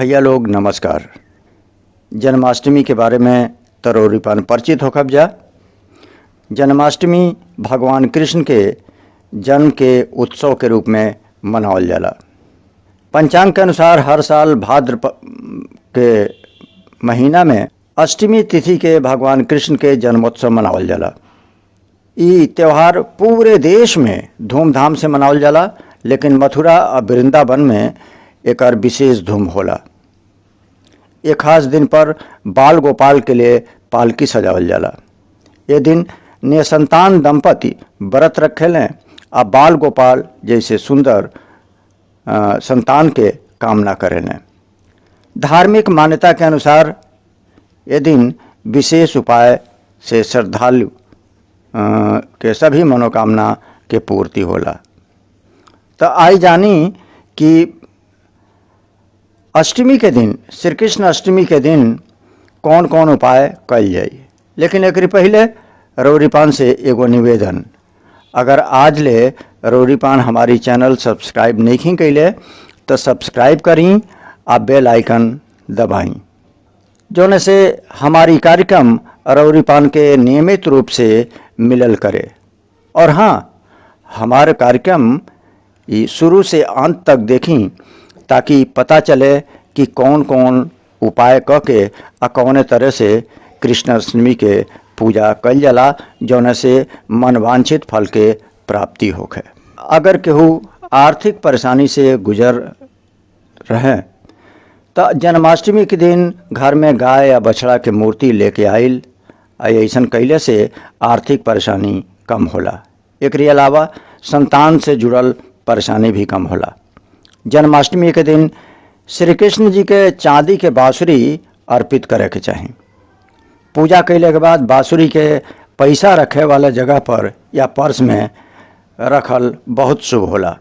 भैया लोग नमस्कार। जन्माष्टमी के बारे में तरोरीपान परिचित होखब जा। जन्माष्टमी भगवान कृष्ण के जन्म के उत्सव के रूप में मनावल जाला। पंचांग के अनुसार हर साल भाद्र के महीना में अष्टमी तिथि के भगवान कृष्ण के जन्मोत्सव मनावल जाला। ई त्यौहार पूरे देश में धूमधाम से मनावल जाला, लेकिन मथुरा और वृंदावन में एकर विशेष धूम होला। एक खास दिन पर बाल गोपाल के लिए पालकी सजावल जाला। ये दिन निसंतान दंपति व्रत रखेलें आ बाल गोपाल जैसे सुंदर संतान के कामना करेलें। धार्मिक मान्यता के अनुसार ये दिन विशेष उपाय से श्रद्धालु के सभी मनोकामना के पूर्ति होला। तो आई जानी कि अष्टमी के दिन, श्री कृष्ण अष्टमी के दिन कौन कौन उपाय कल जाई। लेकिन एक पहले रौरीपान से एगो निवेदन, अगर आज ले रौरीपान हमारी चैनल सब्सक्राइब नहीं कैले तो सब्सक्राइब करी आ बेल आइकन दबाई, जौन से हमारी कार्यक्रम रौरीपान के नियमित रूप से मिलल करे। और हाँ, हमारे कार्यक्रम शुरू से अंत तक देखी ताकि पता चले कि कौन कौन उपाय क के आ कौने तरह से कृष्णाष्टमी के पूजा कल जाला, जौन से मनवांछित फल के प्राप्ति होखे। अगर केहू आर्थिक परेशानी से गुजर रहे तो जन्माष्टमी के दिन घर में गाय या बछड़ा के मूर्ति लेके आइल आ ऐसन कैले से आर्थिक परेशानी कम होला। एकरे अलावा संतान से जुड़ल परेशानी भी कम होला। जन्माष्टमी के दिन श्री कृष्ण जी के चांदी के बांसुरी अर्पित करे के चाही। पूजा कैले के बाद बांसुरी के पैसा रखे वाला जगह पर या पर्स में रखल बहुत शुभ होला।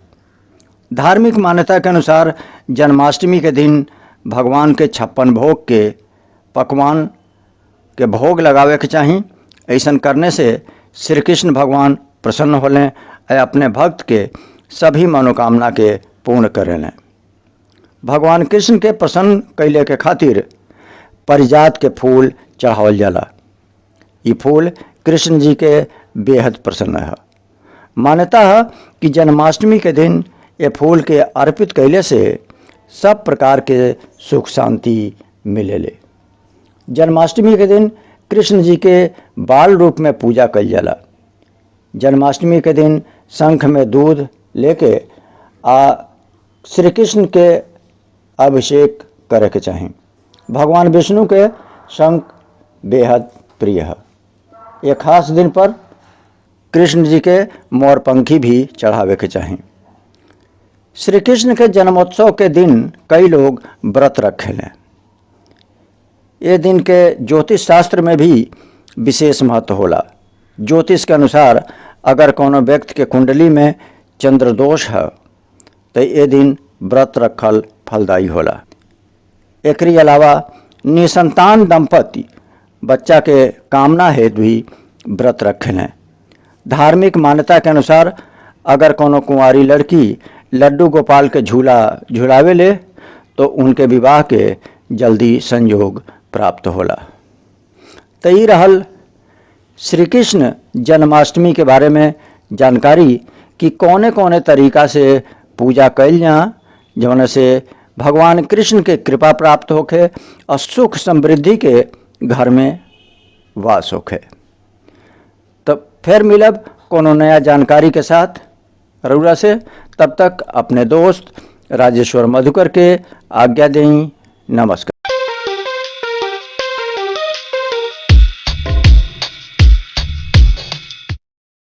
धार्मिक मान्यता के अनुसार जन्माष्टमी के दिन भगवान के 56 भोग के पकवान के भोग लगावे के चाही। ऐसन करने से श्री कृष्ण भगवान प्रसन्न होलें और अपने भक्त के सभी मनोकामना के पूर्ण करेलें। भगवान कृष्ण के प्रसन्न कैले के खातिर परिजात के फूल चढ़ावल जाला। ये फूल कृष्ण जी के बेहद प्रसन्न है। मान्यता है कि जन्माष्टमी के दिन ये फूल के अर्पित कैले से सब प्रकार के सुख शांति मिलेले। जन्माष्टमी के दिन कृष्ण जी के बाल रूप में पूजा कइल जाला। जन्माष्टमी के दिन शंख में दूध लेके आ श्री कृष्ण के अभिषेक करे के चाही। भगवान विष्णु के शंख बेहद प्रिय है। एक खास दिन पर कृष्ण जी के मोरपंखी भी चढ़ावे के चाही। श्री कृष्ण के जन्मोत्सव के दिन कई लोग व्रत रखेलें। ये दिन के ज्योतिष शास्त्र में भी विशेष महत्व होला। ज्योतिष के अनुसार अगर कोनो व्यक्ति के कुंडली में चंद्र दोष है तो ये दिन व्रत रखल फलदायी होला। एकरी अलावा निसंतान दंपति बच्चा के कामना हेतु भी व्रत रखेलें। धार्मिक मान्यता के अनुसार अगर कोनो कुंवारी लड़की लड्डू गोपाल के झूला झुलावे ले तो उनके विवाह के जल्दी संयोग प्राप्त होला। तो ई रहल श्री कृष्ण जन्माष्टमी के बारे में जानकारी कि कौने कौने तरीका से पूजा कैल जा जौन से भगवान कृष्ण के कृपा प्राप्त होखे और सुख समृद्धि के घर में वास होखे। तो फिर मिलब कोनो नया जानकारी के साथ रउरा से। तब तक अपने दोस्त राजेश्वर मधुकर के आज्ञा दें। नमस्कार।